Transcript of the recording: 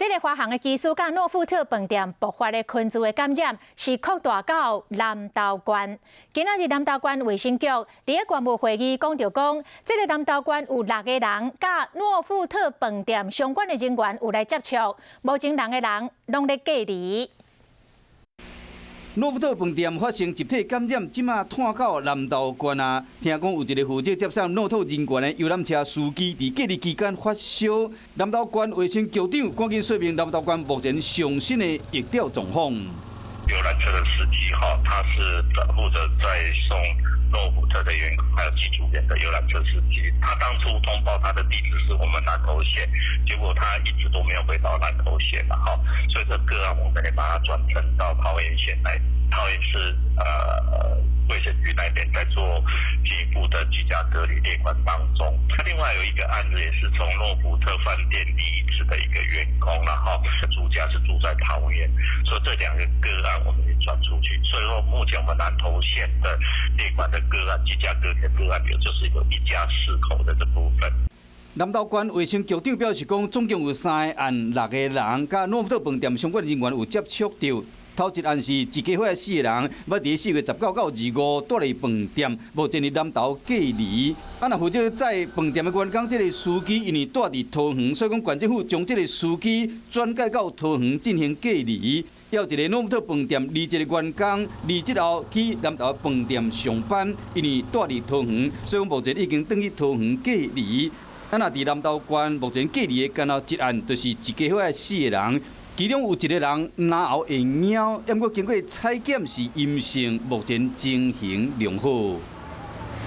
這个華航的機師佮諾富特飯店爆發的群聚的感染是擴大到南投縣。今仔日南投縣衛生局佇咧幹部會議講著講，這个南投縣有六個人佮諾富特飯店相關的人員有來接觸，目前六个人攏咧隔離。諾富特飯店發生集體感染，這馬湠到南投縣啊！聽講有一個負責接送諾特人員的遊覽車司機，佇隔離期間發燒。南投縣衛生局長趕緊說明南投縣目前上新的疫調狀況。遊覽車的司機哈，他是負責載送諾富特的員工還有機組員的遊覽車司機。他當初通報他的地址是我們南投縣，結果他一直都沒有回到南投縣了哈，所以這個案我們也把它轉呈到桃園縣來，桃園市衛生局那邊在做進一步的居家隔離列管當中。另外有一個案子也是從諾富特飯店離職的一個員工，然後住家是住在桃園，所以這兩個個案我們也轉出去。所以說目前我們南投縣的列管的個案、居家隔離的個案，有就是有一家四口的這部分。南投縣衛生局長表示講，總共有三個案，六個人佮諾富特飯店相關人員有接觸著。頭一案是一家伙四個人，捌佇4月19到25蹛佇飯店，目前佇南投隔離。啊，若負責載飯店的員工，這个司機因為蹛佇桃園，所以講縣政府將這个司機轉介到桃園進行隔離。還有一个諾富特飯店離職的員工，離職後去南投飯店上班，因為蹛佇桃園，所以講目前已經轉去桃園隔離。啊，若佇南投縣目前隔離的，干焦一案，就是一家伙四個人。其中有一個人咽喉會癢，毋過經過採檢是陰性，目前情形良好。